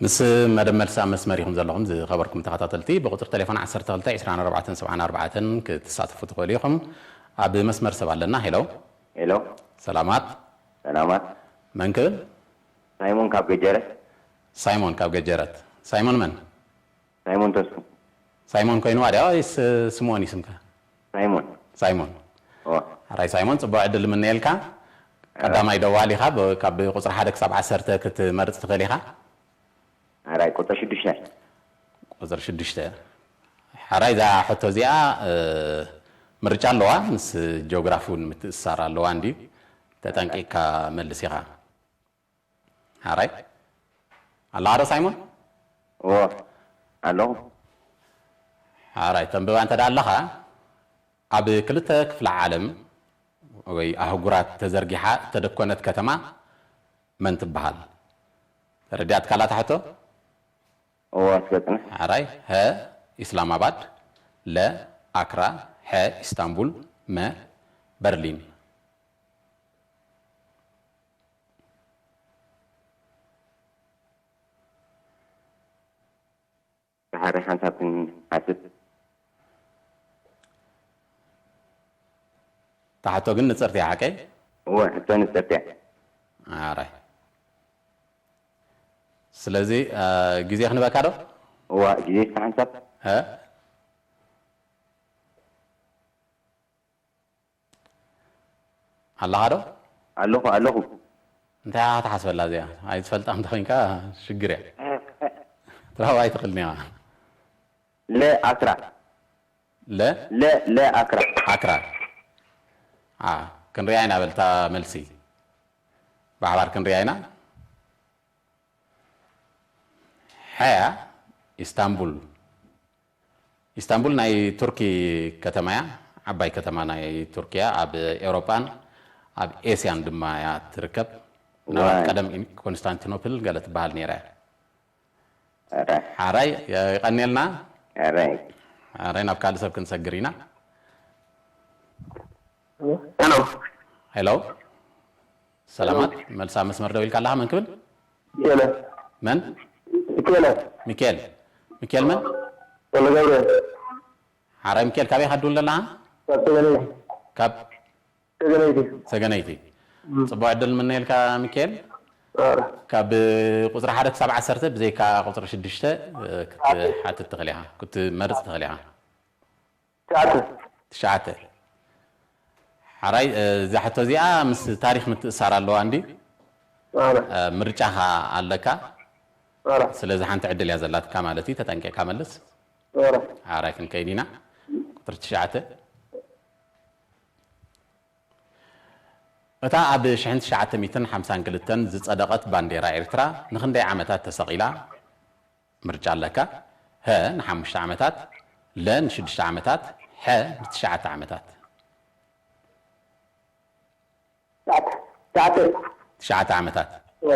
ምስ መደብ መልሲ ኣብ መስመር ኢኹም ዘለኹም ዝኸበርኩም ተኸታተልቲ፣ ብቁጽሪ ቴሌፎን ዓሰርተ ክልተ ዕስራን ኣርባዕተን ሰብዓን ኣርባዕተን ክትሳተፉ ትኽእሉ ኢኹም። ኣብ መስመር ሰብ ኣለና። ሄሎ። ሄሎ። ሰላማት። ሰላማት። መን ክብል? ሳይሞን ካብ ገጀረት። ሳይሞን ካብ ገጀረት። ሳይሞን መን? ሳይሞን ተስፉ። ሳይሞን ኮይኑ ዋድያ ወይስ ስምኦን እዩ ስምካ? ሳይሞን። ሳይሞን። እዋ። ኣራይ ሳይሞን፣ ጽቡቕ ዕድል ምነየልካ። ቀዳማይ ደዋል ኢኻ፣ ብ-፣ ካብ ቁጽሪ ሓደ ክሳብ ዓሰርተ ክትመርጽ ትኽእል ኢኻ። ኣራይ ቁጽሪ ሽዱሽተ። ቁጽሪ ሽዱሽተ። ሓራይ እዛ ሕቶ እዚኣ፣ እ፣ ምርጫ ኣለዋ፣ ምስ ጂኦግራፊ እውን ምትእስሳር ኣለዋ እንድዩ። ተጠንቂቕካ መልስ ኢኻ። ሓራይ ኣለኻ ዶ ሳይሞን? እዎ፣ ኣለኹ። ሓራይ ተንብባ እንተ ደኣ ኣለኻ፣ ኣብ ክልተ ክፍለ ዓለም ወይ ኣህጉራት ተዘርጊሓ እተደኮነት ከተማ መን ትበሃል? ተረዲኣትካ ኣላ እታ ሕቶ? እዎ፣ ኣስገጥና። ሓራይ፣ ሀ፣ ኢስላማባድ፣ ለ፣ ኣክራ፣ ሐ፣ ኢስታንቡል፣ መ፣ በርሊን። ብሓደ ሓንሳብ ክንሓስብ። እታ ሕቶ ግን ንጽርቲ እያ፣ ሓቀይ? እወ፣ ሕቶ ንጽርቲ እያ። ኣራይ። ስለዚ፣ እ፣ ግዜ ክንበካ ዶ? እወ፣ ግዜ እስከ ሓንሳብ። እ? ኣለኻ ዶ? ኣለኹ፣ ኣለኹ። እንታይ ኢኻ ትሓስበላ እዚኣ? ኣይትፈልጣ እንተኾይንካ ሽግር እያ። ትረኽባ ኣይትኽእልን ኢኻ። ለ ኣክራ። ለ? ለ፣ ለ ኣክራ። ኣክራ። አ፣ ክንሪኣ ኢና በልታ መልሲ። ብሓባር ክንሪኣ ኢና። ሓያ ኢስታንቡል። ኢስታንቡል ናይ ቱርኪ ከተማ እያ። ዓባይ ከተማ ናይ ቱርኪ እያ። ኣብ ኤውሮጳን ኣብ ኤስያን ድማ እያ ትርከብ። ምናልባት ዋይ። ቀደም ኢን-፣ ኮንስታንቲኖፕል ገለ ትበሃል ነይራ እያ። ኧረ። ሓራይ፣ የቐንየልና። ኧረ። ሓራይ፣ ናብ ካልእ ሰብ ክንሰግር ኢና። ሄሎ። ሄሎ። ሰላማት፣ ሄሎ። መልሳ መስመር ደው ኢልካ ኣለኻ፣ መን ክብል? ሚካኤል። መን? ሚካኤል። ሚካኤል። ሚካኤል መን? ወልደገብርኤል። ሓራይ ሚካኤል፣ ካበይ ኢኻ ትድውል ዘለኻ? ካብ ሰገነይቲ። ካብ? ሰገነይቲ። ሰገነይቲ። እም። ጽቡቕ ዕድል ንምነየልካ ሚካኤል። ኧረ። ካብ ቁጽሪ ሓደ ክሳብ ዓሰርተ ብዘይካ ቁጽሪ ሽዱሽተ፣ እ፣ ክትሓትት ትኽእል ኢኻ፣ ክትመርጽ ትኽእል ኢኻ። ትሽዓተ። ትሽዓተ። ሓራይ፣ እ፣ እዛ ሕቶ እዚኣ ምስ ታሪኽ ምትእሳር ኣለዋ እንዲ? ኣረ። እ፣ ምርጫኻ ኣለካ። ኣረ። ስለዚ ሓንቲ ዕድል እያ ዘላትካ ማለት እዩ። ተጠንቂቕካ መልስ። ኣረ። ሓራይ ክንከይድ ኢና። ቁጽሪ ትሽዓተ። እታ ኣብ ሽሕን ትሽዓተ ሚእትን ሓምሳን ክልተን ዝጸደቐት ባንዴራ ኤርትራ ንኽንደይ ዓመታት ተሰቒላ? ምርጫ ኣለካ። ሀ ንሓሙሽተ ዓመታት፣ ለ ንሽዱሽተ ዓመታት፣ ሐ ንትሽዓተ ዓመታት። ትሽዓተ። ትሽዓተ። ትሽዓተ ዓመታት። እዎ።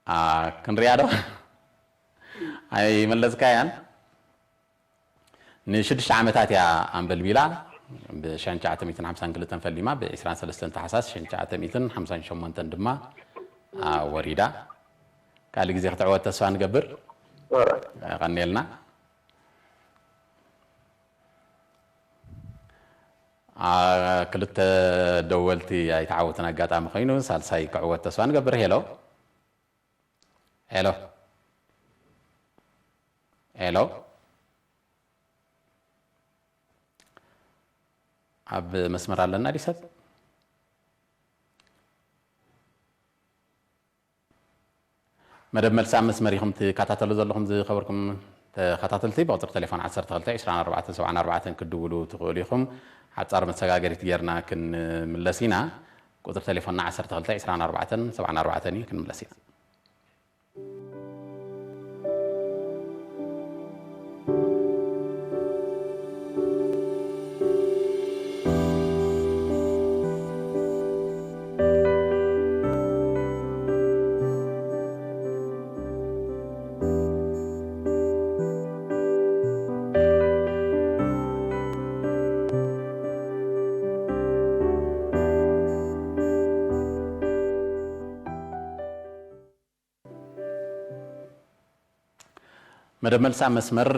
አ፣ ክንሪኣ ዶ? ኣይመለስካያን? ንሽዱሽተ ዓመታት እያ ኣንበልቢላ። ብ ሽሕን ትሽዓተ ሚእትን ሓምሳን ክልተን ፈሊማ፣ ብ ዕስራን ሰለስተን ታሕሳስ ሽሕን ትሽዓተ ሚእትን ሓምሳን ሸሞንተን ድማ፣ አ፣ ወሪዳ። ካልእ ግዜ ክትዕወት ተስፋ ንገብር። ኧረ። የቐንየልና። አ፣ ክልተ ደወልቲ ኣይተዓወትን ኣጋጣሚ ኮይኑ፣ ሳልሳይ ክዕወት ተስፋ ንገብር። ሄሎ። ሄሎ። ሄሎ። ኣብ መስመር ኣለና ድዩ ሰብ? መደብ መልሲ ኣብ መስመር ኢኹም ትከታተሉ ዘለኹም ዝኸበርኩም ተኸታተልቲ፣ ብቁጽሪ ቴሌፎን ዓሰርተ ክልተ ዕስራን ኣርባዕተን ሰብዓን ኣርባዕተን ክትድውሉ ትኽእሉ ኢኹም። ሓጻር መሰጋገሪት ጌርና ክንምለስ ኢና። ቁጽሪ ቴሌፎንና ዓሰርተ ክልተ ዕስራን ኣርባዕተን ሰብዓን ኣርባዕተን እዩ፣ ክንምለስ ኢና። መደብ መልሲ ኣብ መስመር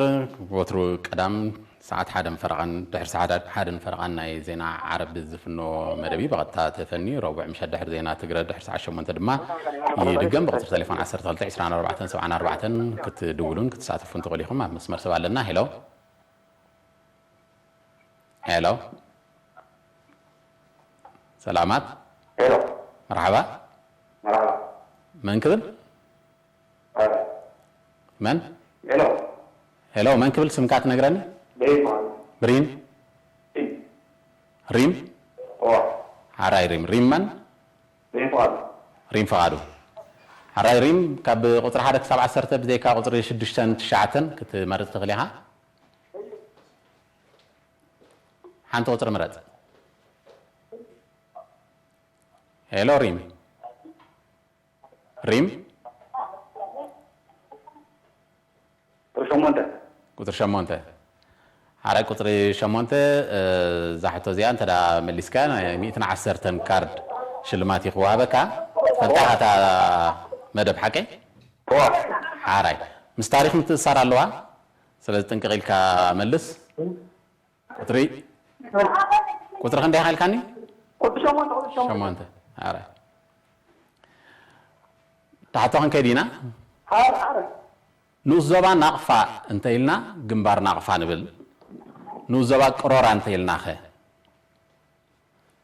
ወትሩ ቀዳም ሰዓት ሓደን ፈረቓን፣ ድሕሪ ሰዓት ሓደን ፈረቓን ናይ ዜና ዓረብ ዝፍኖ መደብ እዩ። ብቐጥታ ተፈንዩ ረቡዕ ምሸት ድሕሪ ዜና ትግረ ድሕሪ ሰዓት ሸሞንተ ድማ ይድገም። ብቁፅሪ ቴሌፎን ዓሰርተ ክልተ ዕስራን ኣርባዕተን ሰብዓን ኣርባዕተን ክትድውሉን ክትሳተፉን ትኽእሉ ኢኹም። ኣብ መስመር ሰብ ኣለና። ሄሎ፣ ሄሎ፣ ሰላማት። ሄሎ። መርሓባ። መርሓባ። መን ክብል? ኣረ። መን? ሄሎ። ሄሎ፣ መን ክብል ስምካ ትነግረኒ? ብሪን ማለት። ብሪን? ሪም። ሪም? ኦ። ሓራይ ሪም። ሪም መን? ሪም ፍቓዱ። ሪም ፍቓዱ። ሓራይ ሪም፣ ካብ ቁፅሪ ሓደ ክሳብ ዓሰርተ ብዘይካ ቁፅሪ ሽዱሽተን ትሽዓተን ክትመርፅ ትኽእል ኢኻ። ሓንቲ ቁፅሪ ምረፅ። ሄሎ ሪም። ሪም? ቁፅሪ ሸሞንተ። ቁፅሪ ሸሞንተ። ሓራይ ቁፅሪ ሸሞንተ፣ እ፣ እዛ ሕቶ እዚኣ እንተ ደኣ መሊስካ ናይ ሚእትን ዓሰርተን ካርድ ሽልማት እዩ ክወሃበካ። ትፈልጣ ኢኻ እታ መደብ ሓቀይ? እዋ። ሓራይ። ምስ ታሪኽ ምትእስሳር ኣለዋ። ስለዚ ጥንቅቕ ኢልካ መልስ። ቁፅሪ፣ ቁፅሪ ክንደይ ኢኻ ኢልካኒ? ቁፅሪ ሸሞንተ፣ ቁፅሪ ሸሞንተ። ሸሞንተ። ሓራይ። ትሓቶ ክንከይድ ኢና። ሓረ፣ ሓረ። ንኡስ ዞባ ናቕፋ እንተ ኢልና ግንባር ናቕፋ ንብል። ንኡስ ዞባ ቅሮራ እንተ ኢልናኸ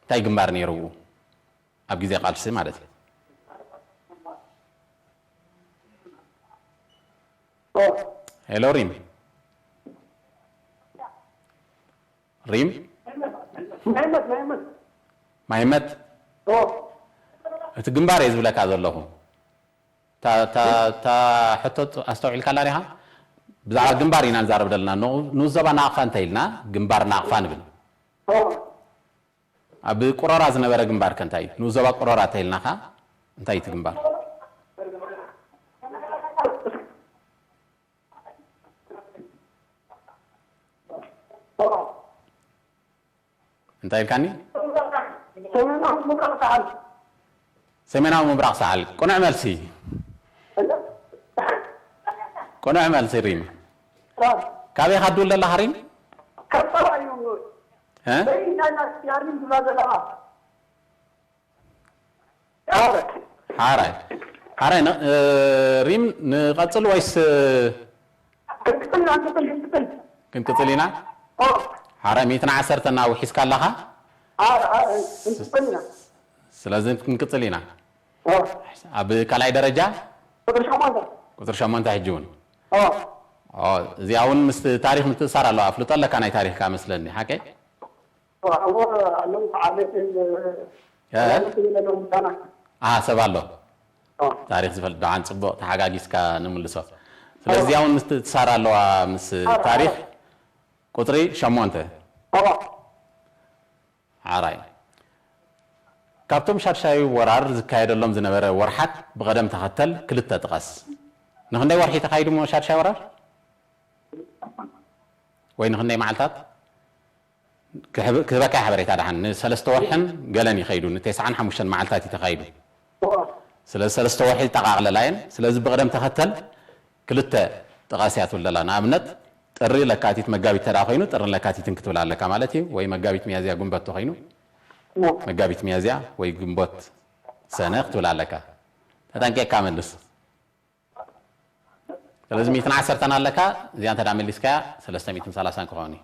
እንታይ ግንባር ነይሩ ኣብኡ? ኣብ ግዜ ቃልሲ ማለት እዩ። ኦ። ሄሎ ሪም። ሪም? ማይመት፣ ማይመት። ማይመት? ኦ። እቲ ግንባር እየ ዝብለካ ዘለኹ። እታ፣ እታ፣ እታ ሕቶ ኣስተውዒልካላ ዲኻ? ብዛዕባ ግንባር ኢና ንዛረብ ዘለና። ንኡ-፣ ንኡስ ዞባ ናቕፋ እንተ ኢልና፣ ግንባር ናቕፋ ንብል። ኦ። ኣብ ቁረራ ዝነበረ ግንባር ከ እንታይ እዩ? ንኡስ ዞባ ቁረራ እንተ ኢልና ኸ እንታይ እዩ እቲ ግንባር? እንታይ ኢልካኒ? ሰሜናዊ ምብራቕ ሳሕል። ሰሜናዊ ምብራቕ ሳሕል። ቅኑዕ መልሲ። ቅኑዕ መልሲ ሪም። ራብ። ካበይ ኢኻ ትድውል ዘለኻ ሪም? ካብ ጸባ እዩ። እ? በይ ናይ ናስያሪም ዝብላ ዘለኻ። ሓራይ። ሓራይ። ሓራይ፣ ን-፣ እ፣ ሪም ንቐጽል ወይስ? ክንቅጽል ኢና፣ ክንቅጽል፣ ክንቅጽል። ክንቅጽል ኢና? ኦ። ሓራይ፣ ሚእትን ዓሰርተን እናብ ውሒዝካ ኣለኻ? ኣረ፣ ኣረ፣ ክንቅጽል ኢና። ስለዚ ክንቅጽል ኢና። ኦ። ኣብ ካልኣይ ደረጃ? ቁጽሪ ሸሞንተ። ቁጽሪ ሸሞንተ ሕጂ እውን? ኦ። ኦ፣ እዚኣ እውን ምስ ታሪኽ ምትእሳር ኣለዋ። ኣፍልጦ ኣለካ ናይ ታሪኽ ከኣ መስለኒ፣ ሓቀይ? እዎ፣ ኣለዉ፣ ዓሌትን፣ እ? ዓሌትን ኣለዉ፣ ምሳና። ኣሃ፣ ሰብ ኣሎ። ኦ። ታሪኽ ዝፈልጥ ደሓን፣ ጽቡቕ፣ ተሓጋጊዝካ ንምልሶ። ስለዚ፣ እዚኣ እውን ምትእስሳር ኣለዋ ምስ ኣረ፣ ታሪኽ። ኣረ። ቁጽሪ ሸሞንተ። እዎ። ሓራይ። ካብቶም ሻድሻይ ወራር ዝካየደሎም ዝነበረ ወርሓት ብቐደም ተኸተል ክልተ ጥቀስ። ንኽንደይ ወርሒ ተኻይዱ እሞ ሻድሻይ ወራር? ወይ ንኽንደይ መዓልታት? ክህብ-፣ ክህበካ ሓበሬታ ደሓን፣ ንሰለስተ ወርሕን ገለን ይኸይዱ፣ ንተስዓን ሓሙሽተን መዓልታት እዩ ተኻይዱ። ስለዚ ሰለስተ ወርሒ ይጠቓቕለላ እየን። ስለዚ ብቕደም ተኸተል ክልተ ጥቓስ እያ ትብል ዘላ። ንኣብነት፣ ጥሪ፣ ለካቲት፣ መጋቢት ተደኣ ኮይኑ፣ ጥርን ለካቲትን ክትብል ኣለካ ማለት እዩ። ወይ መጋቢት፣ ሚያዝያ፣ ግንቦት ተኾይኑ፣ መጋቢት፣ ሚያዝያ ወይ ግንቦት፣ ሰነ ክትብል ኣለካ። ተጠንቂቕካ መልስ። ስለዚ ሚእትን ዓሰርተን ኣለካ፣ እዚኣ እንተ ደኣ መሊስካያ፣ ሰለስተ ሚእትን ሰላሳን ክኸውን እዩ።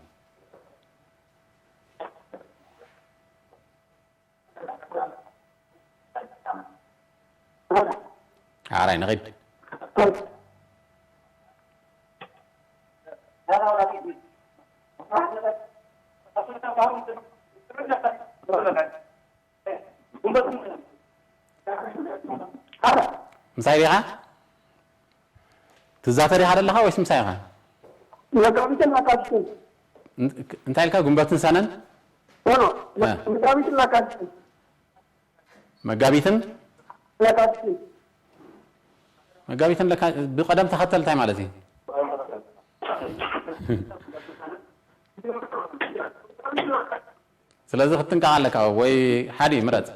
ሓራይ ንኺድ። ምሳይ ዲኻ? ትዛተ ዲኻ ዘለኻ ወይስ ምሳይ ኢኻ? መጋቢትን ለካቲትን። እን-፣ እንታይ ኢልካ? ግንቦትን ሰነን? ኖ፣ ኖ፣ እ። መጋቢትን ለካቲትን። መጋቢትን? ለካቲትን። መጋቢትን ለካ-፣ ብቐደም ተኸተል እንታይ ማለት እዩ? ስለዚ ክትጥንቀቕ ኣለካ፣ ወይ ሓደ ምረጽ።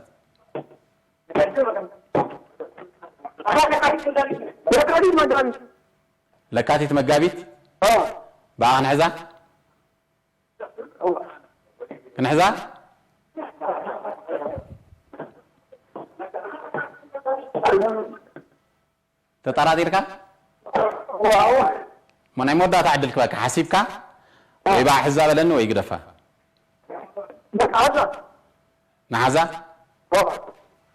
መጋቢት፣ መጋቢት። ለካቲት መጋቢት? ብኣ ክንሕዛ? ክንሕዛ? ተጠራጢርካ? እሞ ናይ መወዳእታ ዕድል ክበካ ሓሲብካ? ወይ ብኣ ሕዛ በለኒ ወይ ግደፋ። ንሓዛ?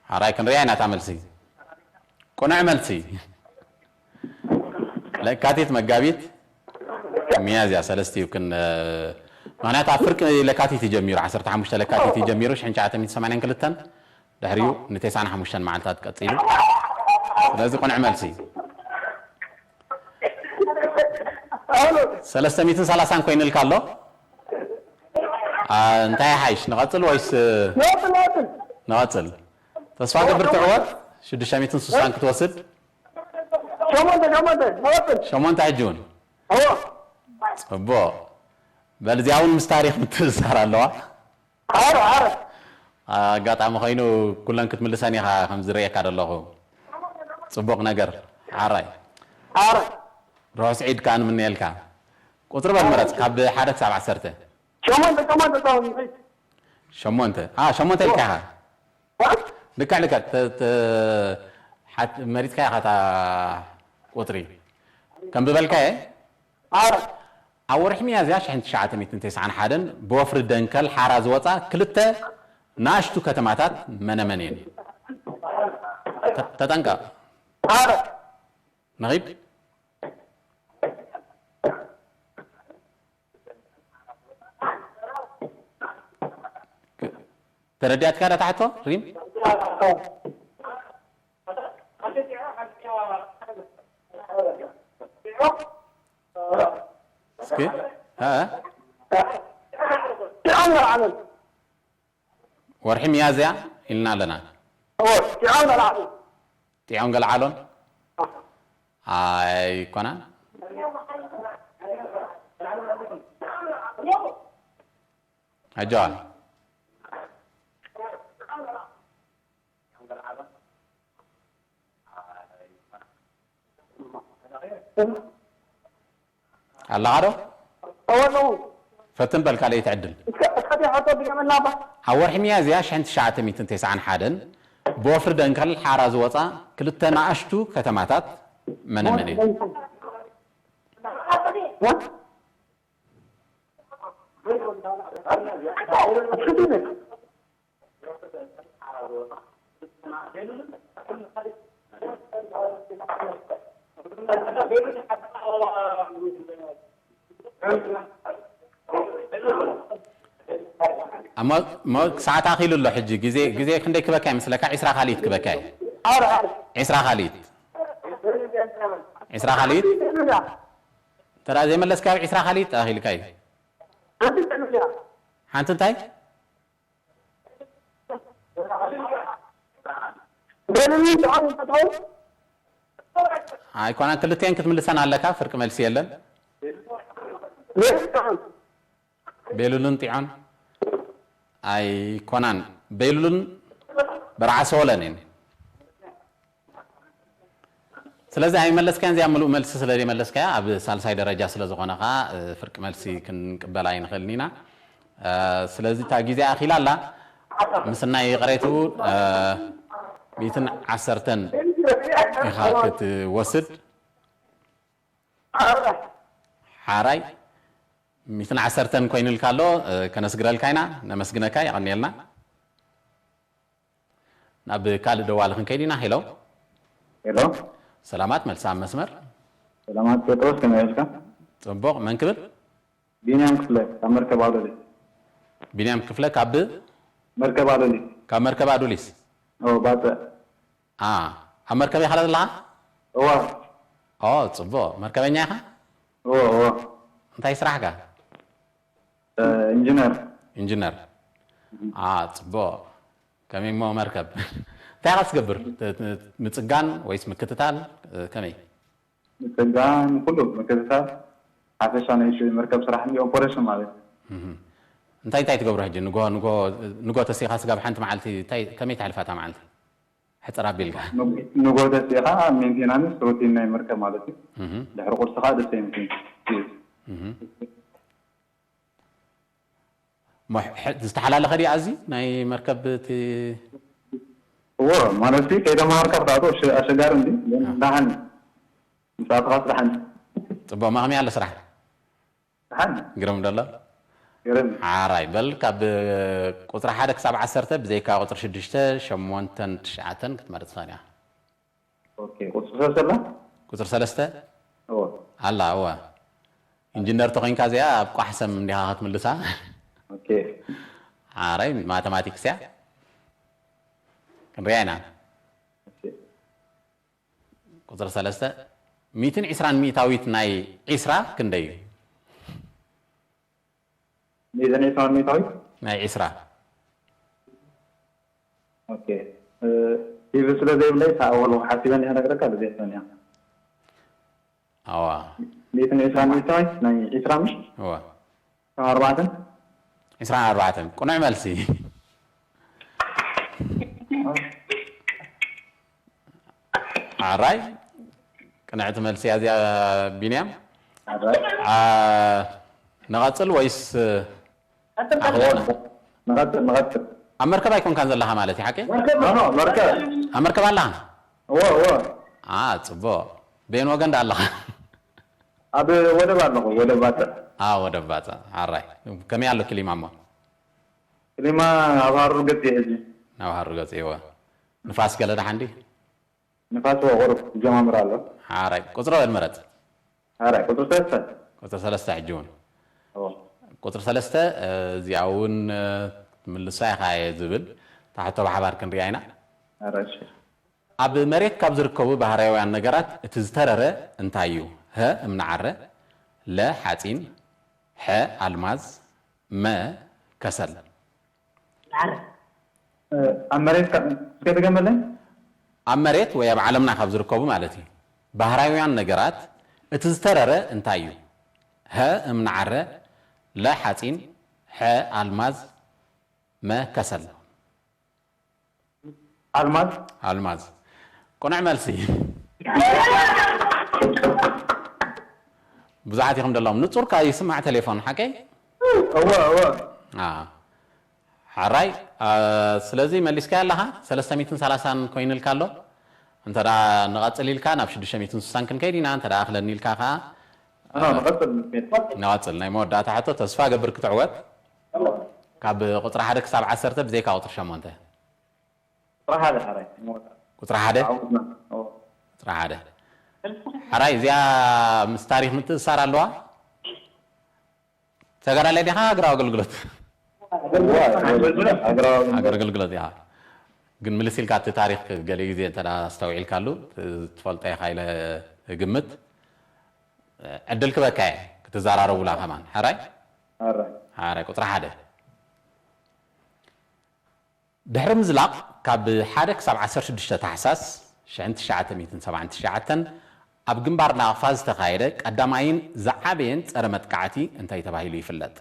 ሓራይ ክንሪኣ ኢና እታ መልሲ። ቅኑዕ መልሲ። ለካቲት፣ መጋቢት፣ ሚያዝያ ሰለስተ እዩ ክን-፣ ምኽንያቱ ኣብ ፍርቂ ለካቲት እዩ ጀሚሩ፣ ዓሰርተ ሓሙሽተ ለካቲት እዩ ጀሚሩ፣ ሽሕን ትሽዓተ ሚእትን ሰማንያን ክልተን፣ ድሕሪኡ ንተስዓን ሓሙሽተን መዓልታት ቀጺሉ። ስለዚ ቅኑዕ መልሲ። ሰለስተ ሚእትን ሰላሳን ኮይኑልካ ኣሎ። ኣ፣ እንታይ ይሓይሽ? ንቐጽል ወይስ? ንቐጽል፣ ንቐጽል። ንቐጽል። ተስፋ ገብር ትዕወት፣ ሽዱሽተ ሚእትን ስሳን ክትወስድ። ሸሞንተ፣ ሸሞንተ፣ ንቐጽል። ሸሞንተ ሕጂ እውን? እዎ። ጽቡቕ። በል፣ እዚኣ እውን ምስ ታሪኽ ምትእስሳር ኣለዋ። ኣረ፣ ኣረ። ኣጋጣሚ ኮይኑ ኩለን ክትምልሰን ኢኻ ከም ዝርእየካ ዘለኹ። ጽቡቕ ነገር። ሓራይ። ኣረ። ርሑስ ዒድ ከኣ ንምነየልካ። ቁጽሪ በል ምረጽ፣ ካብ ሓደ ክሳብ ዓሰርተ። ሸሞንተ፣ ሸሞንተ፣ ሸሞንተ። ሸሞንተ። ኣ፣ ሸሞንተ ኢልካ ኢኻ። እ? ልክዕ፣ ልክዕ። ተ-፣ ተ-፣ ሓት-፣ መሪጽካ ኢኻ እታ ቁጽሪ። ከም ዝበልካየ፣ ኣረ። ኣብ ወርሒ ሚያዝያ ሽሕን ትሽዓተ ሚእትን ተስዓን ሓደን ብወፍሪ ደንከል ሓራ ዝወጻ ክልተ ንኣሽቱ ከተማታት መነመን እየን? ተ-፣ ተጠንቀቕ። ኣረ። ንኺድ። ተረዲኣትካ ዳ ትሓቶ ሪም? እስኪ፣ እ? ወርሒ ሚያዝያ ኢልና ኣለና። ጢዖን ገልዓሎን። ጢዖን ገልዓሎን? ኣይኮናን። ኣጆኻ። ኣለኻ ዶ? እወ ኣለኹ። ፈትን በል ካልኣይቲ ዕድል። እስከ፣ እስከ እቲ ሕቶ ድገመልና እባ። ኣብ ወርሒ ሚያዝያ ሽሕን ትሽዓተ ሚእትን ተስዓን ሓደን ብወፍሪ ደንከል ሓራ ዝወጻ ክልተ ንኣሽቱ ከተማታት መነመን እየን? እሞ፣ እሞ ሰዓት ኣኺሉ ኣሎ ሕጂ። ግዜ፣ ግዜ ክንደይ ክበካ ይመስለካ? ዒስራ ካልኢት ክበካ እዩ። ዒስራ ካልኢት። ዒስራ ካልኢት? ተራ ዘይመለስካ ኣብ ዒስራ ካልኢት ኣኺልካ እዩ። ሓንቲ እንታይ? ኣይኮናን፣ ክልቲኤን ክትምልሰን ኣለካ፣ ፍርቂ መልሲ የለን። ቤሉልን ጢዖን? ኣይኮናን፣ ቤሉልን በርዓሰወለን እየን። ስለዚ ኣይመለስካያን፣ እዚኣ ምሉእ መልሲ ስለ ዘይመለስካያ ኣብ ሳልሳይ ደረጃ ስለ ዝኾነ ኸኣ፣ እ፣ ፍርቂ መልሲ ክንቅበል ኣይንኽእልን ኢና። እ፣ ስለዚ እታ ግዜ ኣኺላ ኣላ። ምስናይ ይቕሬትኡ፣ እ፣ ሚእትን ዓሰርተን ኢኻ ክትወስድ። ሓራይ፣ ሚእትን ዓሰርተን ኮይኑልካ ኣሎ፣ እ፣ ከነስግረልካ ኢና። ነመስግነካ፣ የቐንየልና። ናብ ካልእ ደዋሊ ክንከይድ ኢና። ሄሎ። ሄሎ። ሰላማት፣ መልሲ ኣብ መስመር። ሰላማት ጴጥሮስ፣ ከመይ ውዒልካ? ጽቡቕ፣ መን ክብል? ቢንያም ክፍለ፣ ካብ መርከብ ኣውሎሊስ። ቢንያም ክፍለ ካብ? መርከብ ኣውሎሊስ። ካብ መርከብ ኣዱሊስ? ኦ፣ ባጽዕ። ኣ፣ ኣብ መርከብ ኢኻ ዘለኻ? እዋ። ኦ፣ ጽቡቕ። መርከበኛ ኢኻ? እዎ፣ እዎ። እንታይ ስራሕካ? እ፣ ኢንጂነር። ኢንጂነር። ኣ፣ ጽቡቕ። ከመይ እሞ መርከብ? እንታይ ኢኻ ትገብር? ት-፣ ት-፣ ምጽጋን ወይስ ምክትታል? እ፣ ከመይ? ምጽጋን፣ ኩሉ ምክትታል። ሓፈሻ ናይ ሽ-፣ መርከብ ስራሕ እንዲ ኦፐሬሽን ማለት። እህ። እንታይ፣ እንታይ ትገብሩ ሕጂ? ንጎ፣ ንጎ፣ ንጎ ተሲኻ ስጋብ ሓንቲ መዓልቲ እንታይ፣ ከመይ ተሕልፋ እታ መዓልቲ? ሕጽር ኣቢልካ። ንጎተት ኢኻ ሜንቴናንስ ሩቲን ናይ መርከብ ማለት እዩ። ድሕሪ ቁርሲ ከዓ ደስ ይምትን። ዝተሓላለኸ ድዩ ኣዚ ናይ መርከብ እቲ እዎ ማለት ከይተማሃርካ ክትኣቶ ኣሸጋሪ እንዲ። ደሓን ምሳትኻ ደሓን። ፅቡቅ ማክሚ ኣሎ ስራሕ። ደሓን ግርም ደሎ። ገረም ሓራይ በል ካብ ቁፅሪ ሓደ ክሳብ ዓሰርተ ብዘይካ ቁፅሪ ሽዱሽተ ሸሞንተን ትሽዓተን ክትመርፅ ትኽእል ኢኻ። ኦኬ ቁፅሪ ሰለስተ ኣላ። ቁፅሪ ሰለስተ እዎ ኣላ እወ። ኢንጂነር ተኮይንካ እዚኣ ኣብ ቋሕሰም እንዲኻ ክትምልሳ። ኦኬ ሓራይ ማተማቲክስ እያ። ክንሪኣ ኢና። ኦኬ ቁፅሪ ሰለስተ ሚእትን ዕስራን ሚእታዊት ናይ ዕስራ ክንደይ እዩ? ሚእትን ዕስራን ሚእታዊት ናይ ዕስራ ኦኬ ቲቪ ስለ ዘይብለይ ሳወሎ ሓሲበን እያ ነግረካ ልቤት ሰንያ ኣዋ ሚእትን ዕስራን ሚእታዊት ናይ ዕስራ ምሽ እዋ ካብ ኣርባዕተን ዕስራን ኣርባዕተን ቅኑዕ መልሲ። ሓራይ ቅንዕቲ መልሲ እያ እዚኣ። ቢንያም ኣ፣ ንቐፅል ወይስ ኣኽለና? ንቐፅል ንቐፅል ኣብ መርከብ ኣይኮንካን ዘለኻ ማለት እዩ ሓቂ? ኖ ኖ መርከብ ኣብ መርከብ ኣለኻ? እዎ እዎ ኣ፣ ፅቡቅ። በየን ወገን ዳ ኣለኻ? ኣብ ወደብ ኣለኹ ወደብ ባፅዕ ኣ፣ ወደብ ባፅዕ። ሓራይ ከመይ ኣሎ ክሊማ እሞ? ክሊማ ኣብ ሃሩር ገፅ እየ ሕጂ ናብ ሃሩር ገፅ እዎ። ንፋስ ገለ ደሓን ድዩ? ንፋስ ቁሩብ ይጀማምር ኣሎ ሓራይ ቁፅሪ በል ምረፅ። ሓራይ ቁፅሪ ሰለስተ ቁፅሪ ሰለስተ ሕጂ እውን እዎ ቁፅሪ ሰለስተ እዚኣ እውን ትምልሳ ኢኻ እየ ዝብል ታሕቶ ብሓባር ክንሪኣ ኢና። ሓራይ እሺ ኣብ መሬት ካብ ዝርከቡ ባህርያውያን ነገራት እቲ ዝተረረ እንታይ እዩ? ሀ እምኒ ዓረ፣ ለ ሓፂን፣ ሐ ኣልማዝ፣ መ ከሰል። ኣብ መሬት እስከ ትገመለኝ ኣብ መሬት ወይ ኣብ ዓለምና ካብ ዝርከቡ ማለት እዩ ባህርያውያን ነገራት እቲ ዝተረረ እንታይ እዩ? ሀ እምኒ ዓረ፣ ለ ሓፂን፣ ሐ ኣልማዝ፣ መ ከሰል። ኣልማዝ ኣልማዝ ቅኑዕ መልሲ። ብዙሓት ኢኹም ደለዎም ንጹርካ ይስማዕ ቴሌፎን ሓቀይ? እወ እወ ሓራይ ስለዚ መሊስካ ኣለኻ ሰለስተ ሚእትን ሰላሳን ኮይኑልካ ኣሎ። እንተ ንቐጽል ኢልካ ናብ ሽዱሽተ ሚእትን ስሳን ክንከይድ ኢና እንተ ኣኽለኒ ኢልካ ከዓ ንቐጽል ንቐጽል ናይ መወዳእታ ሕቶ ተስፋ ገብር ክትዕወት ካብ ቁፅሪ ሓደ ክሳብ ዓሰርተ ብዘይካ ቁፅሪ ሸሞንተ ጥራሓደ ሓራይ ቁፅሪ ሓደ ቁፅሪ ሓደ ሓራይ እዚኣ ምስ ታሪክ ምትእሳር ኣለዋ። ተጋዳላይ ዲኻ ሃገራዊ ኣገልግሎት ሃገር ኣገልግሎት ኢኻ ግን ምልስ ኢልካ እቲ ታሪክ ገለ ግዜ እንተ ኣስተውዒልካሉ ትፈልጦ ኢኻ ኢለ እግምት። ዕድል ክበካ እየ ክትዘራረቡላ ከማን ሓራይ ሓራይ ቁፅሪ ሓደ ድሕሪ ምዝላቕ ካብ ሓደ ክሳብ ዓሰርተ ሽዱሽተ ታሕሳስ ሽሕን ትሽዓተ ሚእትን ሰብዓን ትሽዓተን ኣብ ግንባር ናቕፋ ዝተኻየደ ቀዳማይን ዝዓበየን ጸረ መጥቃዕቲ እንታይ ተባሂሉ ይፍለጥ?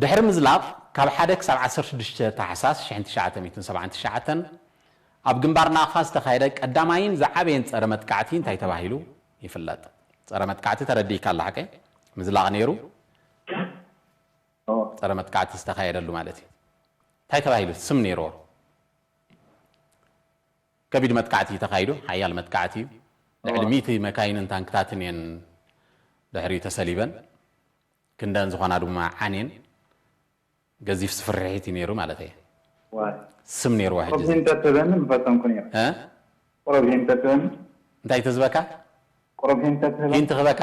ድሕሪ ምዝላቕ ካብ ሓደ ክሳብ ዓሰርተ ሽዱሽተ ታሕሳስ ሽሕን ትሽዓተ ሚእትን ሰብዓን ትሽዓተን ኣብ ግንባር ናቕፋ ዝተኻየደ ቀዳማይን ዝዓበየን ጸረ መጥቃዕቲ እንታይ ተባሂሉ ይፍለጥ? ጸረ መጥቃዕቲ ተረዲእካ ኣላ ሓቀይ? ምዝላቕ ነይሩ። ጸረ መጥቃዕቲ ዝተኻየደሉ ማለት እዩ። እንታይ ተባሂሉ ስም ነይርዎ? ከቢድ መጥቃዕቲ እዩ ተኻይዱ። ሓያል መጥቃዕቲ እዩ። ልዕሊ ሚእቲ መካይንን ታንክታትን እየን ድሕሪኡ ተሰሊበን። ክንደን ዝኾና ድማ ዓንየን። ገዚፍ ስፍርሒት እዩ ነይሩ ማለት እየ። ስም ነይርዎ ሕጂ እዚ። ቁሩብ ሂንት ተትህበኒ ምፈተንኩ ነይረ። እ? ቁሩብ ሂንት ተትህበኒ። እንታይ ተዝበካ? ቁሩብ ሂንት ተትህበኒ። ሂንት ክበካ?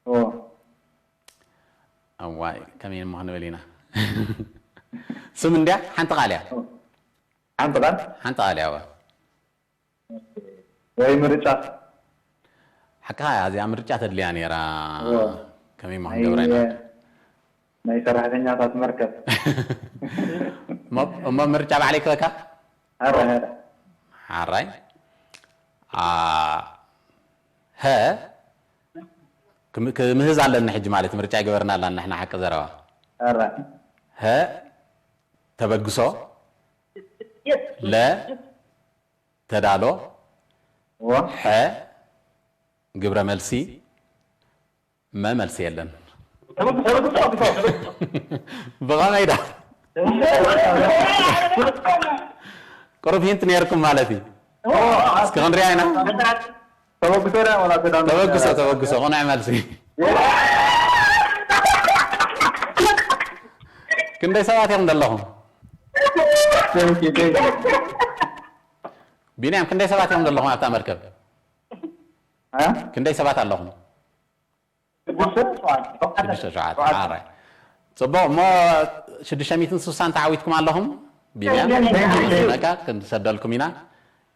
እዎ። እዋይ ከመይ እሞ ክንብል ኢና። ስም እንድያ ሓንቲ ቃል እያ። ሓንቲ ቃል? ሓንቲ ቃል እያ። እዋ። ወይ ምርጫ? ሓቅኻ እዚኣ ምርጫ ተድልያ ነይራ። እዎ። ከመይ እሞ ክንገብራ ኢና? ናይ ሰራሕተኛታት መርከብ። እሞ- እሞ ምርጫ ባዕለይ ክበካ? ኣረ ኣረ። ሓራይ ኣ፣ ሀ ክም- ክምህዝ ኣለና ሕጂ ማለት ምርጫ ይገበርና ኣላ ንሕና ሓቂ ዘረባ ኣረ። ሀ ተበግሶ፣ ለ ተዳሎ፣ ሐ ግብረ መልሲ፣ መ መልሲ የለን። ብኸመይ ዳ? ቁሩብ ሂንት ነይርኩም ማለት እዩ። እስኪ ክንሪኣ ኢና። ተበግሶ ዳ ወላ ተዳሎ? ተበግሶ፣ ተበግሶ፣ ቅኑዕ መልሲ። ክንደይ ሰባት እዮም ዘለኹም? ቢንያም፣ ክንደይ ሰባት እዮም ዘለኹም ኣብታ መርከብ? እ? ክንደይ ሰባት ኣለኹም? ሽዱሽተ ሸውዓተ። ሽዱሽተ ሸውዓተ። ኣራይ። ጽቡቕ፣ እሞ ሽዱሽተ ሚእትን ስሳን ተዓዊትኩም ኣለኹም። ቢንያም፣ ነቃ ክንሰደልኩም ኢና።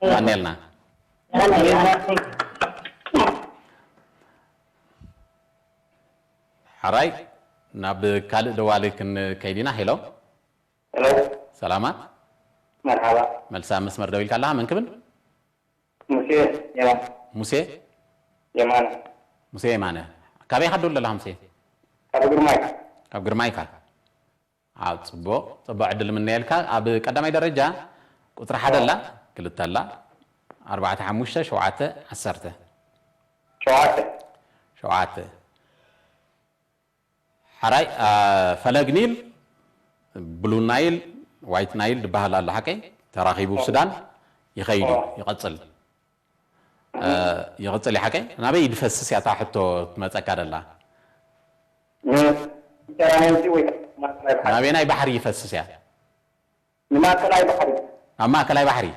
ቀኔልና። ሓራይ፣ ናብ ካልእ ደዋሊ ክንከይድ ኢና። ሄሎ። ሄሎ። ሰላማት። መርሓባ። መልሳ መስመር ደው ኢልካ ኣለኻ። መን ክብል? ሙሴ የማነ። ሙሴ? የማነ። ሙሴ የማነ። ካበይ ኢኻ ትደውል ዘለኻ ሙሴ? ካብ ግርማይ። ካብ ግርማይ ኢኻ? ኣብ ጽቡቕ፣ ጽቡቕ ዕድል ምነየልካ። ኣብ ቀዳማይ ደረጃ ቁጽሪ ሓደ ኣላ፣ ክልተ ኣላ፣ ኣርባዕተ፣ ሓሙሽተ፣ ሸውዓተ፣ ዓሰርተ። ሸውዓተ። ሸውዓተ። ሓራይ፣ አ፣ ፈለግ ኒል፣ ብሉ ናይል፣ ዋይት ናይል ዝበሃል ኣሎ፣ ሓቀይ? ተራኺቡ ሱዳን ይኸይድ እዩ፣ ይቐጽል። እ፣ ይቕጽል እዩ፣ ሓቀይ? ናበይ ድፈስስ እያ እታ ሕቶ ትመጸካ ደላ? ሜዲተራንያንቲ ወይ ማእከላይ ባሕሪ። ናበየናይ ባሕሪ ይፈስስ እያ? ንማእከላይ ባሕሪ። ኣብ ማእከላይ ባሕሪ?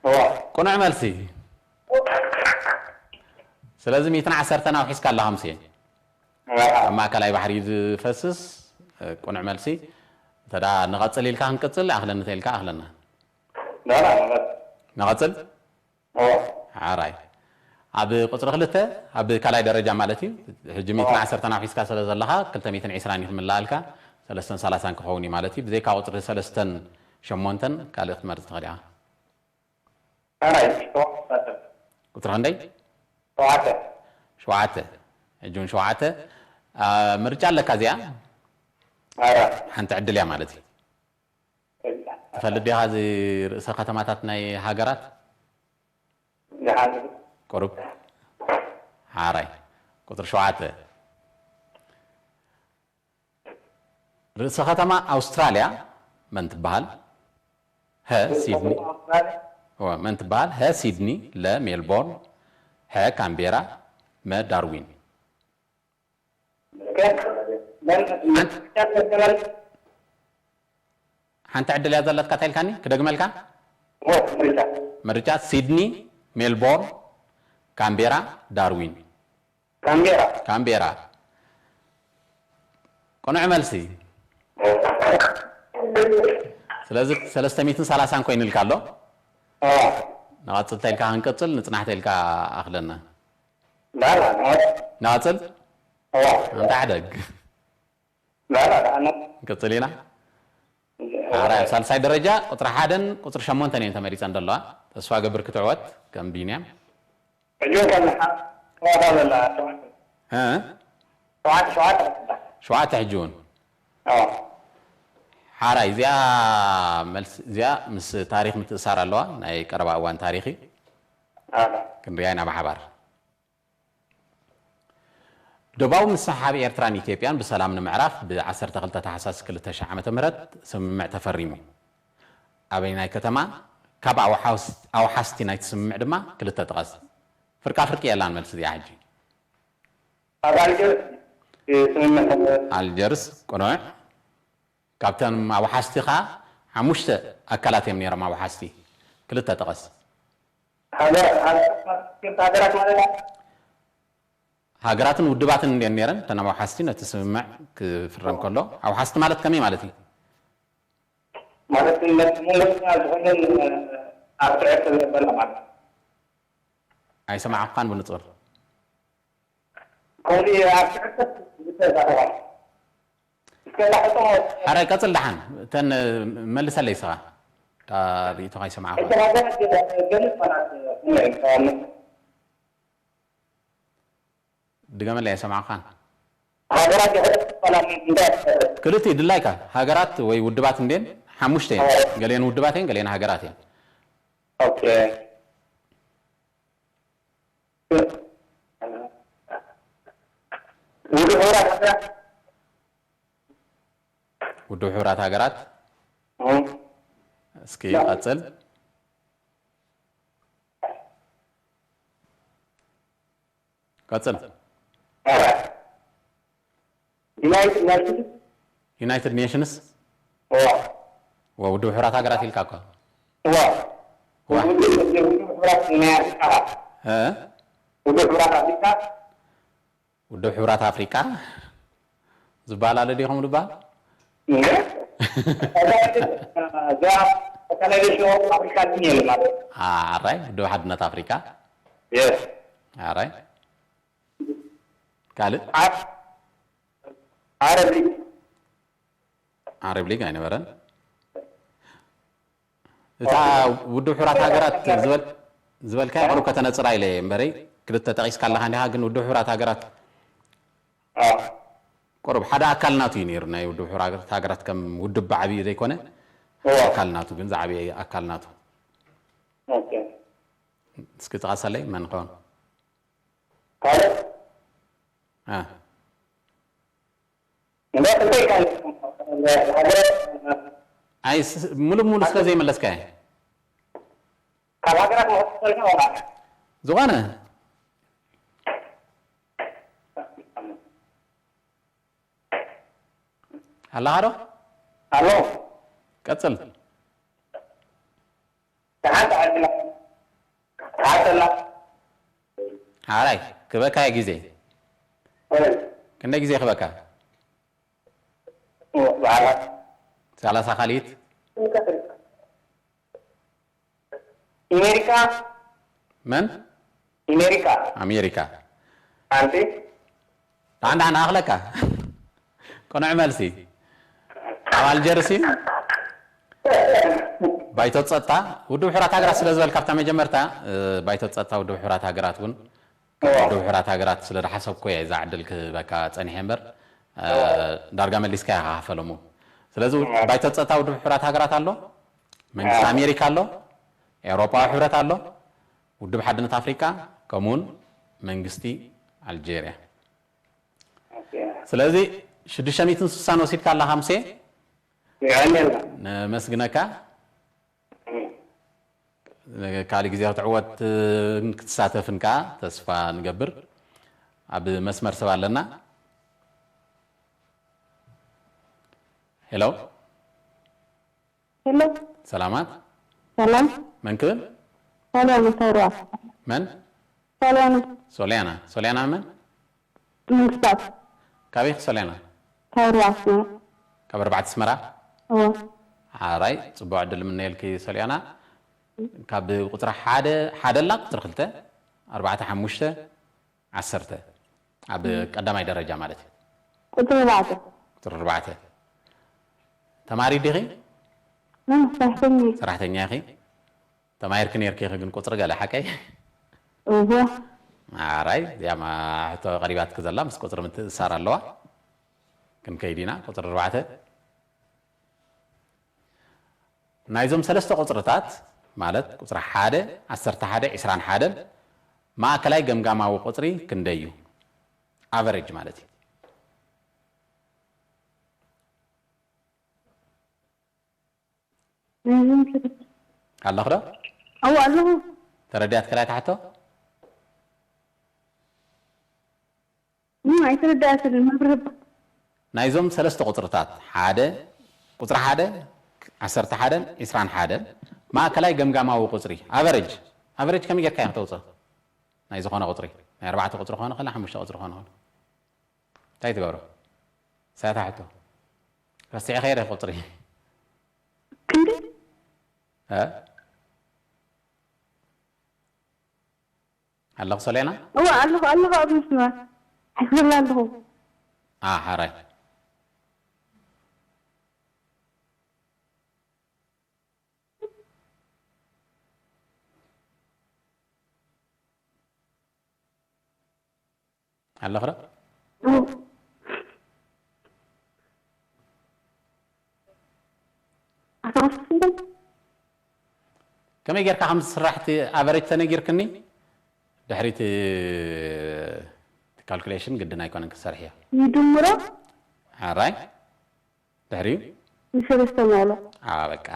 እዋ። ቅኑዕ መልሲ። ስለዚ ሚእትን ዓሰርተን ኣውሒስካ ኣለኻ፣ ሙሴ። እዋ። ኣብ ማእከላይ ባሕሪ እዩ ዝፈስስ። ቅኑዕ መልሲ። እንተ ደኣ ንቐጽል ኢልካ ክንቅጽል፣ ኣኽለኒ ተኢልካ ኣኽለና። ላ፣ ላ፣ ንቐጽል። ንቐጽል? እዋ። ሓራይ። ኣብ ቁጽሪ ክልተ፣ ኣብ ካልኣይ ደረጃ ማለት እዩ። ሕጂ ሚእትን ዓሰርተን ኣውሒስካ ስለ ዘለኻ፣ ክልተ ሚእትን ዕስራን እዩ ክምልኣልካ፣ ሰለስተን ሰላሳን ክኸውን እዩ ማለት እዩ። ብዘይካ ቁጽሪ ሰለስተን ሸሞንተን ካልእ ክትመርጽ ትኽእል ኢኻ። ሓራይ፣ ሸውዓተ። ቁጽሪ ክንደይ? ሸውዓተ። ሸውዓተ። ሕጂ እውን ሸውዓተ። አ፣ ምርጫ ኣለካ እዚኣ? ኣረ። ሓንቲ ዕድል እያ ማለት እዩ። ትፈልጥ ዲኻ እዚ ርእሰ ከተማታት ናይ ሃገራት? ደሓን። ቁሩብ። ሓራይ። ቁጽሪ ሸውዓተ። ርእሰ ከተማ ኣውስትራልያ መን ትበሃል? ሀ፣ ርእሰ ሲድኒ። ከተማ ኣውስትራልያ? እወ፣ መን ትበሃል? ሀ፣ ሲድኒ፣ ለ፣ ሜልቦርን፣ ሐ፣ ካምቤራ፣ መ፣ ዳርዊን። ከ-፣ መን-፣ ሓንቲ፣ ሓንቲ ዕድል እያ ዘለትካ፣ እንታይ ኢልካኒ? ክደግመልካ? እወ፣ ምርጫ። ምርጫ ሲድኒ፣ ሜልቦርን፣ ካምቤራ፣ ዳርዊን። ካምቤራ። ካምቤራ። ቅኑዕ መልሲ። ስለዚ ሰለስተ ሚእትን ሰላሳን ኮይኑልካ ኣሎ። እዋ። ንቐጽል ተኢልካ ክንቅጽል፣ ንጽናሕ ተኢልካ ኣኽለና። ላላ፣ ንቐጽል። ንቐጽል? እዋ። ኣንታ ሕደግ። ላላ፣ ላላ። ንቅጽል ኢና። ሓራይ ኣብ ሳልሳይ ደረጃ ቁጽሪ ሓደን ቁጽሪ ሸሞንተን እየን ተመሪጸን ዘለዋ። ተስፋ ገብር ክትዕወት ከም ቢንያም። ሕጂ እውን ከም ሓ-፣ ሸዋታ ዘላ ሸዋታ። እ? ሸዋታ፣ ሸዋታ። ሸዋታ ሕጂ እውን። ኣዎ። ሓራይ እዚኣ መልስ፣ እዚኣ ምስ ታሪኽ ምትእሳር ኣለዋ፣ ናይ ቀረባ እዋን ታሪኽ እዩ። ኣዎ። ክንሪኣ ኢና ብሓባር። ዶባዊ ምስሕሓብ ኤርትራን ኢትዮጵያን ብሰላም ንምዕራፍ ብ ዓሰርተ ክልተ ታሕሳስ ክልተ ሺሕ ዓመተ ምህረት ስምምዕ ተፈሪሙ። ኣበይናይ ከተማ? ካብ ኣውሓስ-፣ ኣውሓስቲ ናይቲ ስምምዕ ድማ ክልተ ጥቀስ። ፍርቃ ፍርቂ የላን መልሲ እዚኣ ሕጂ። ኣብ ኣልጀርስ ስምምዕ ተፈ-፣ ኣልጀርስ ቅኑዕ። ካብተን ኣውሓስቲ ኸኣ ሓሙሽተ ኣካላት እዮም ነይሮም ኣውሓስቲ። ክልተ ጥቀስ። ሃገ-፣ ሃገራት ማለት፣ ሃገራት ማለት፣ ሃገራትን ውድባትን እንድየን ነይረን፣ እተን ኣውሓስቲ ነቲ ስምምዕ ክፍረም ከሎ። ኣውሓስቲ ማለት ከመይ ማለት እዩ? ማለት፣ መንጎኛ ዝኾነን ኣብ ትዕርተ ዝነበራ ማለት። ኣይሰማዕኩኻን ብንጹር። ከምዚ ኣብ ትዕርተ ዝተዛረባ። እስከ ላሕቶ። ሓራይ ቀጽል ደሓን፣ እተን መልሰለይ ስኻ። እታ ርእይቶኻ ኣይሰማዕኩኻን። እተን ሃገራት ገለ ማለት፣ ድገመለይ፣ ኣይሰማዕኩኻን። ሃገራት የሕደት ሰላም እንዳያስፈርድ። ክልቲኡ ድላይካ ሃገራት ወይ ውድባት እንዴን ሓሙሽተ እየን። ገሌን ውድባት እየን፣ ገሌን ሃገራት እየን። ኦኬ። ውድብ ሕቡራት ሃገራት። ውድብ ሕቡራት ሃገራት። እም። እስኪ ቀጽል። ቀጽል። ዩናይትድ ኔሽንስ። ዩናይትድ ኔሽንስ። እዋ። ወ-፣ ውድብ ሕቡራት ሃገራት ኢልካ እኮ። እዋ። ዋ። ውድብ፣ ውድብ ሕቡራት ናይ ኣፍሪቃ። እ? ውድብ ሕቡራት ኣፍሪቃ። ውድብ ሕቡራት ኣፍሪቃ ዝበሃል ኣሎ ዲኹም ዝበሃል? እም። እዛ ኦርጋናይዜሽን ኦፍ ኣፍሪካ ዩኒየን ማለት። ኣራይ፣ ውድብ ሓድነት ኣፍሪቃ። የስ። ኣራይ። ካልእ? ዓ-፣ ዓረብ ሊግ። ዓረብ ሊግ ኣይነበረን። እታ ውድብ ሕቡራት ሃገራት ዝበል-፣ ዝበልካዮ ቁሩብ ከተነጽራ ኢለ እየ እምበረይ፣ ክልተ ጠቒስካ ኣለኻ እንዲኻ፣ ግን ውድብ ሕቡራት ሃገራት ኣዎ። ቁሩብ ሓደ ኣካል ናቱ እዩ ነይሩ፣ ናይ ውድብ ሕቡራት ሃገራት ከም ውድብ ብዓብዩ ዘይኮነ፣ ኣዎ። ኣካል ናቱ ግን ዝዓበየ ኣካል ናቱ። ኦኬ። እስኪ ጥቀሰለይ መን ኸውን? ካልእ? አ። እንደ እንታይ ካልእ? ሃገራት ኣይ፣ ስ-፣ ሙሉእ ሙሉእ ስለ ዘይመለስካዮ። ካብ ሃገራት መኸተልካ ወላ? ዝኾነ። ኣለኻ ዶ? ኣሎ። ቀጽል። ተሓተ ዓድና። ተሓተላ። ሓራይ፣ ክበካ ግዜ። ወይ። ክንደይ ግዜ ክበካ? በዓላት። ሰላሳ ካልኢት? ኣሜሪካ። መን? ኣሜሪካ። ኣሜሪካ። ኣንቲ? ደሓን ደሓን፣ ኣኽለካ። ቅኑዕ መልሲ። ኣብ ኣልጀርሲ ባይቶ ጸጥታ ውድብ ሕቡራት ሃገራት ስለ ዝበልካ፣ ኣብታ መጀመርታ፣ እ፣ ባይቶ ጸጥታ ውድብ ሕቡራት ሃገራት እውን ካብ እዎ። ውድብ ሕቡራት ሃገራት ስለ ዝሓሰብኩ እየ እዛ ዕድል ክህበካ ጸኒሐ እምበር፣ እ፣ እዎ። ዳርጋ መሊስካ ኢኻ ፈለሙ። ስለዚ እዎ። ባይቶ ጸጥታ ውድብ ሕቡራት ሃገራት ኣሎ፣ መንግስቲ እዎ። ኣሜሪካ ኣሎ፣ ኤውሮጳዊ ሕብረት ኣሎ፣ ውድብ ሓድነት ኣፍሪቃ፣ ከምኡውን መንግስቲ ኣልጄርያ። ኦኬ። ስለዚ ሽዱሽተ ሚእትን ስሳን ወሲድካ ኣለኻ፣ ሙሴ። ይዕለልና። ነመስግነካ። እም። ካልእ ግዜ ክትዕወት ክትሳተፍን ከኣ ተስፋ ንገብር። ኣብ መስመር ሰብ ኣለና። ሄሎ። ሄሎ። ሰላማት። ሰላም። መን ክብል? ሶልያና ተውርዋ። መን? ሶልያና። ሶልያና። ሶልያና መን? መንግስታት። ካበይ ኢኺ ሶልያና? ተውርዋ ኣስመራ። ካብ ኣርባዕተ ኣስመራ? እዎ። ሓራይ፣ ጽቡቕ ዕድል እምነየልኪ ሶልያና። ካብ ቁጽሪ ሓደ፣ ሓደ ኣላ፣ ቁጽሪ ክልተ፣ ኣርባዕተ፣ ሓሙሽተ፣ ዓሰርተ። ኣብ እም። ቀዳማይ ደረጃ ማለት እዩ። ቁጽሪ ኣርባዕተ። ቁጽሪ ኣርባዕተ። ተማሪ ዲኺ? እም፣ ሰራሕተኛ። ሰራሕተኛ ኢኺ? ተማሂርኪ ነይርኪ ኢኺ ግን ቁጽሪ ገለ ሓቀይ? እወ። ኣራይ፣ እዚኣ ማ-፣ ሕቶ ቀሪባትኪ ዘላ ምስ ቁጽሪ ምትእስሳር ኣለዋ። ክንከይድ ኢና። ቁጽሪ ኣርባዕተ። ናይዞም ሰለስተ ቁጽርታት ማለት ቁጽሪ ሓደ፣ ዓሰርተ ሓደ፣ ዕስራን ሓደን ማእከላይ ገምጋማዊ ቁጽሪ ክንደይ እዩ? ኣቨሬጅ ማለት እዩ። እም፣ ኣለኹ ዶ? ኣብኡ ኣለኹ። ተረዲኣትክላ እታ ሕቶ? እም፣ ኣይተረዳእክን፣ መብርህ። ናይዞም ሰለስተ ቁጽርታት፣ ሓደ፣ ቁጽሪ ሓደ፣ ዓሰርተ ሓደን ዕስራን ሓደን፣ ማእከላይ ገምጋማዊ ቁጽሪ፣ ኣቨሬጅ፣ ኣቨሬጅ ከመይ ጌርካ ኢኻ ተውጽኦ? ናይ ዝኾነ ቁጽሪ፣ ናይ ኣርባዕተ ቁጽሪ ክኾን ይኽእል፣ ሓሙሽተ ቁጽሪ ክኾን ይኽእል። እንታይ ትገብሮ? ሳታ ሕቶ። ረሲዐ ከይደ ቁጽሪ። ክንደይ? እ? ኣለኹ ሶሌና? እወ፣ ኣለኹ፣ ኣለኹ ኣብ መስመር። ሕስብላ ኣለኹ። አ፣ ሓራይ። ኣለኹ ዶ? እወ። ከመይ ጌርካ ከም ዝስራሕ እቲ ኣቨሬጅ ተነጊርክኒ፣ ድሕሪት ካልኩሌሽን ግድን ኣይኮነን ክትሰርሕዮ። ይድምሮ ሓራይ ድሕሪኡ ንሰለስተ መቕሎ ኣ በቃ።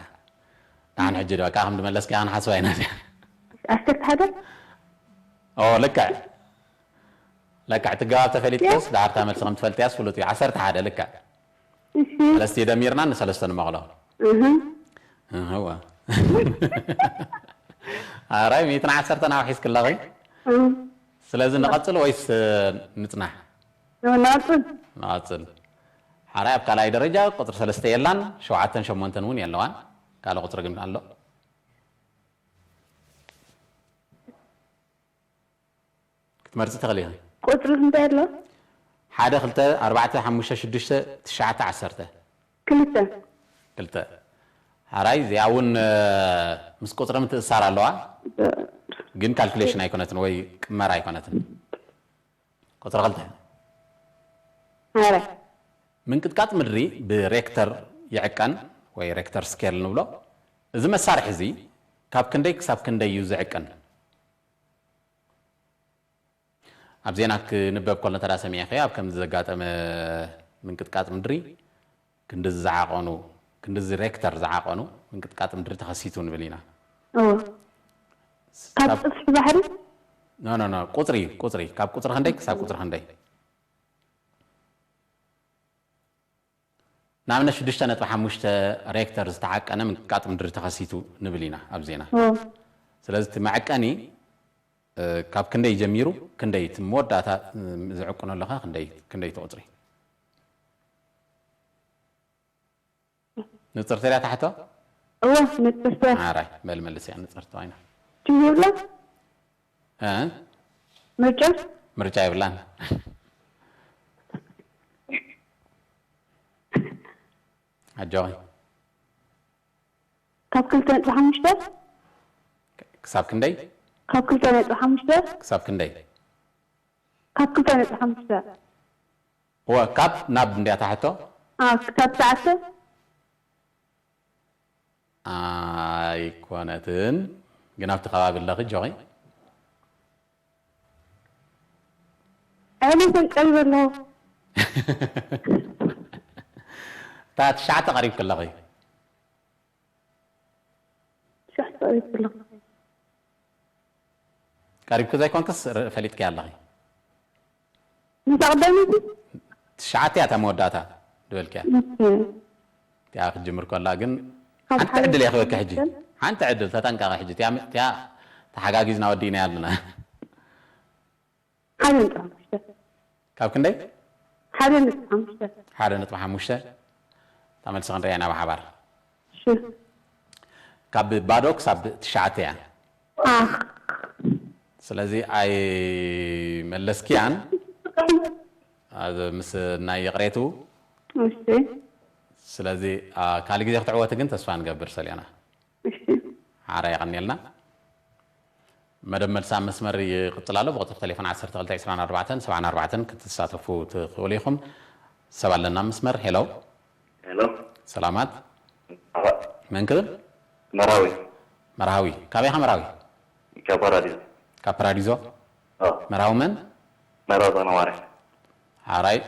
ንሓን ሕጂ ዶ በቃ ከም ድመለስካ ክንሓስባ ኢና። ዓሰርተ ሓደ ኦ ልክዕ ልክዕ። ትገባብ ተፈሊጥክስ ድሓርታ መልሲ ከም ትፈልጥያስ ፍሉጥ እዩ። ዓሰርተ ሓደ ልክዕ። እሺ ሰለስተ ደሚርና ንሰለስተ ንመቕሎ። እህ እህዋ ኣራይ ሚእትን ዓሰርተን ኣውሒስክለኺ። እህ ስለዚ ንቐጽል ወይስ ንጽናሕ? ናጽን ንቐጽል። ሓራይ ኣብ ካልኣይ ደረጃ ቁጽሪ ሰለስተ የላን፣ ሸውዓተን ሸሞንተን እውን የለዋን። ካልእ ቁጽሪ ግን ኣሎ። ክትመርጺ ትኽእሊ ኢኺ። ቁጽሪ እንታይ ኣሎ? ሓደ፣ ክልተ፣ ኣርባዕተ፣ ሓሙሽተ፣ ሽዱሽተ፣ ትሽዓተ፣ ዓሰርተ። ክልተ ክልተ። ሓራይ እዚኣ እውን ምስ ቁጽሪ ምትእሳር ኣለዋ፣ ግን ካልኩሌሽን ኣይኮነትን ወይ ቅመራ ኣይኮነትን። ቁጽሪ ክልተ። ኣረ ምንቅጥቃጥ ምድሪ ብሬክተር ይዕቀን ወይ ሬክተር ስኬል ንብሎ። እዚ መሳርሒ እዚ ካብ ክንደይ ክሳብ ክንደይ እዩ ዝዕቅን? ኣብ ዜና ክንበብ ከሎ እንተ ሰሚዕኺ ኣብ ከምዚ ዘጋጠመ ምንቅጥቃጥ ምድሪ ክንድዚ ዝዓቐኑ ክንድዚ ሬክተር ዝዓቐኑ ምንቅጥቃጥ ምድሪ ተኸሲቱ ንብል ኢና። እዎ ካብ ጽፍሒ ባሕሪ ኖ ኖ ኖ ቁጽሪ ቁጽሪ ካብ ቁጽሪ ክንደይ ክሳብ ቁጽሪ ክንደይ? ንኣብነት ሽዱሽተ ነጥቢ ሓሙሽተ ሬክተር ዝተዓቀነ ምንቅጥቃጥ ምድሪ ተኸሲቱ ንብል ኢና ኣብ ዜና። እዎ ስለዚ እቲ መዐቀኒ ካብ ክንደይ ጀሚሩ ክንደይ እቲ መወዳእታ ዝዕቁነሉ ከ ክንደይ ክንደይ ትቑጽሪ? ንጽርቲ እያ ታሕቶ እዎ ንጽርቲ ኣራይ በል መልስ እያ ንጽርቲ ዋይና ትብላ እ ምርጫ ምርጫ ይብላን ኣጆኺ ካብ ክልተ ነጥቢ ሓሙሽተ ክሳብ ክንደይ ካብ ክልተ ነጥቢ ሓሙሽተ ክሳብ ክንደይ ካብ ክልተ ነጥቢ ሓሙሽተ እወ ካብ ናብ እንድያ ታሕቶ ኣዎ ክሳብ ትሽዓተ ኣይኮነትን ግን ኣብቲ ከባቢ ኣለኺ ጆኺ ዕለተን ቀሪበ ኣለኹ እታ ትሽዓተ ቀሪብኪ ኣለኺ ትሽዓተ ቀሪበ ኣለኹ ቀሪብኪ ዘይኮንክስ ር- ፈሊጥኪ ኣለኺ ምሳ ቀዳመይቲ ትሽዓተ እያ እታ መወዳእታ ዝበልክያ እቲኣ ክትጅምር ከላ ግን ካብ ሓንቲ ሓደ ዕድል እየ ክበኪ ሕጂ ክልተ ሓንቲ ዕድል ተጠንቀቂ ሕጂ እቲኣ እቲኣ ተሓጋጊዝና ወዲእና ኣለና ሓደ ነጥቢ ሓሙሽተ ካብ ክንደይ ሓደ ነጥቢ ሓሙሽተ ሓደ ነጥቢ ሓሙሽተ እታ መልሲ ክንሪኣ ኢና ብሓባር እሺ ካብ ባዶ ክሳብ ትሽዓተ እያ ኣኽ ስለዚ ኣይመለስክያን ኣብ ምስ ናይ ይቕሬቱ እሺ ስለዚ ኣ፣ ካልእ ግዜ ክትዕወቲ ግን ተስፋ ንገብር ሰልዮና እሺ ሓራ የቐኒልና መደብ መልሲ ኣብ መስመር ይቕፅል ኣሎ ብቁፅሪ ቴሌፎን ዓሰርተ ክልተ ዕስራን ኣርባዕተን ሰብዓን ኣርባዕተን ክትሳተፉ ትኽእሉ ኢኹም ሰብ ኣለና ኣብ መስመር ሄሎ ሄሎ ሰላማት ኣባ- መን ክብል መራዊ መርሃዊ ካበይ ኢኻ መርሃዊ ካብ ፓራዲዞ ካብ ፓራዲዞ ኦ፣ መርሃዊ መን መራዊ ተነዋሪ ሓራይ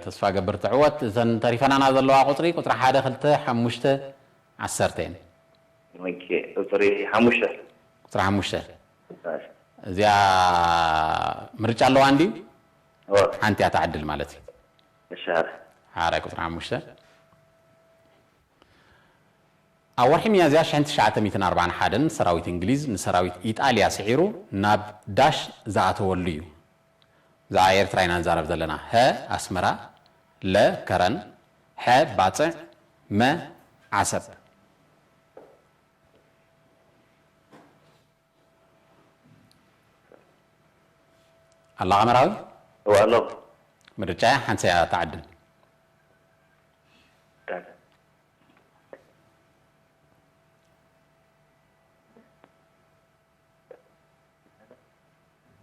ተስፋ ገብር ትዕወት እተን ተሪፈናና ዘለዋ ቁፅሪ ቁፅሪ ሓደ ክልተ ሓሙሽተ ዓሰርተ እየን ኦኬ፣ ቁፅሪ ሓሙሽተ ቁፅሪ ሓሙሽተ እዚኣ ምርጫ ኣለዋ እንድዩ ኦ፣ ሓንቲ እያ ትዓድል ማለት እዩ እሻር ሓራይ ቁፅሪ ሓሙሽተ ኣብ ወርሒ ሚያዝያ ሽሕን ትሽዓተ ሚእትን ኣርባዓን ሓደን ሰራዊት እንግሊዝ ንሰራዊት ኢጣልያ ስዒሩ ናብ ዳሽ ዝኣተወሉ እዩ ብዛዕባ ኤርትራ ኢና ንዛረብ ዘለና ሀ ኣስመራ ለ ከረን ሐ ባፅዕ መ ዓሰብ ኣላ ቀመራዊ እዋ ኣሎ ምርጫ እያ ሓንሳ እያ ተዓድል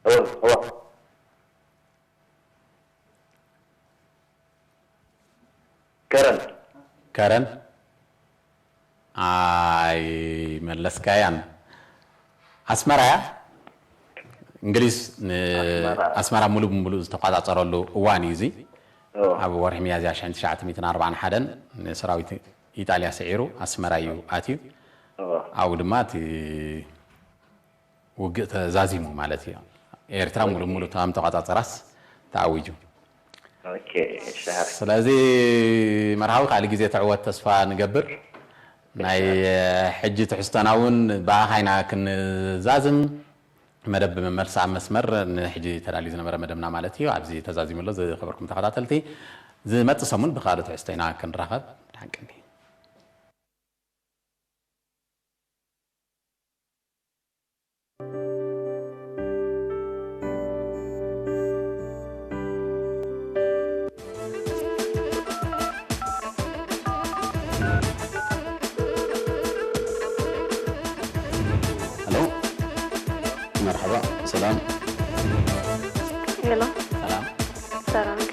እዋ እዋ ከረን ከረን ኣይመለስካያን ኣስመራ እያ። እንግሊዝ ንኣስመራ ሙሉ ብምሉእ ዝተቋጻጸረሉ እዋን እዩ እዚ። ኣብ ወርሒ ሚያዝያ ሽሕን ትሽዓተ ሚእትን ኣርባዓን ሓደን ንሰራዊት ኢጣልያ ስዒሩ ኣስመራ እዩ ኣትዩ። ኣብኡ ድማ እቲ ውግእ ተዛዚሙ ማለት እዩ። ኤርትራ ሙሉ ሙሉ ከም ተቋጻጸራስ ተኣዊጁ። ስለዚ መርሃዊ ካልእ ግዜ ትዕወት ተስፋ ንገብር። ናይ ሕጂ ትሕዝቶና እውን ብኣኻ ኢና ክንዛዝም። መደብ መመልሲ ኣብ መስመር ንሕጂ ተዳልዩ ዝነበረ መደብና ማለት እዩ ኣብዚ ተዛዚሙ ኣሎ። ዝኸበርኩም ተኸታተልቲ፣ ዝመጽእ ሰሙን ብኻልእ ትሕዝቶ ኢና ክንራኸብ። ደሓን ቀኒ። ሄሎ፣ መርሓባ፣ ሰላም። ሄሎ፣ ሰላም። ሰላም።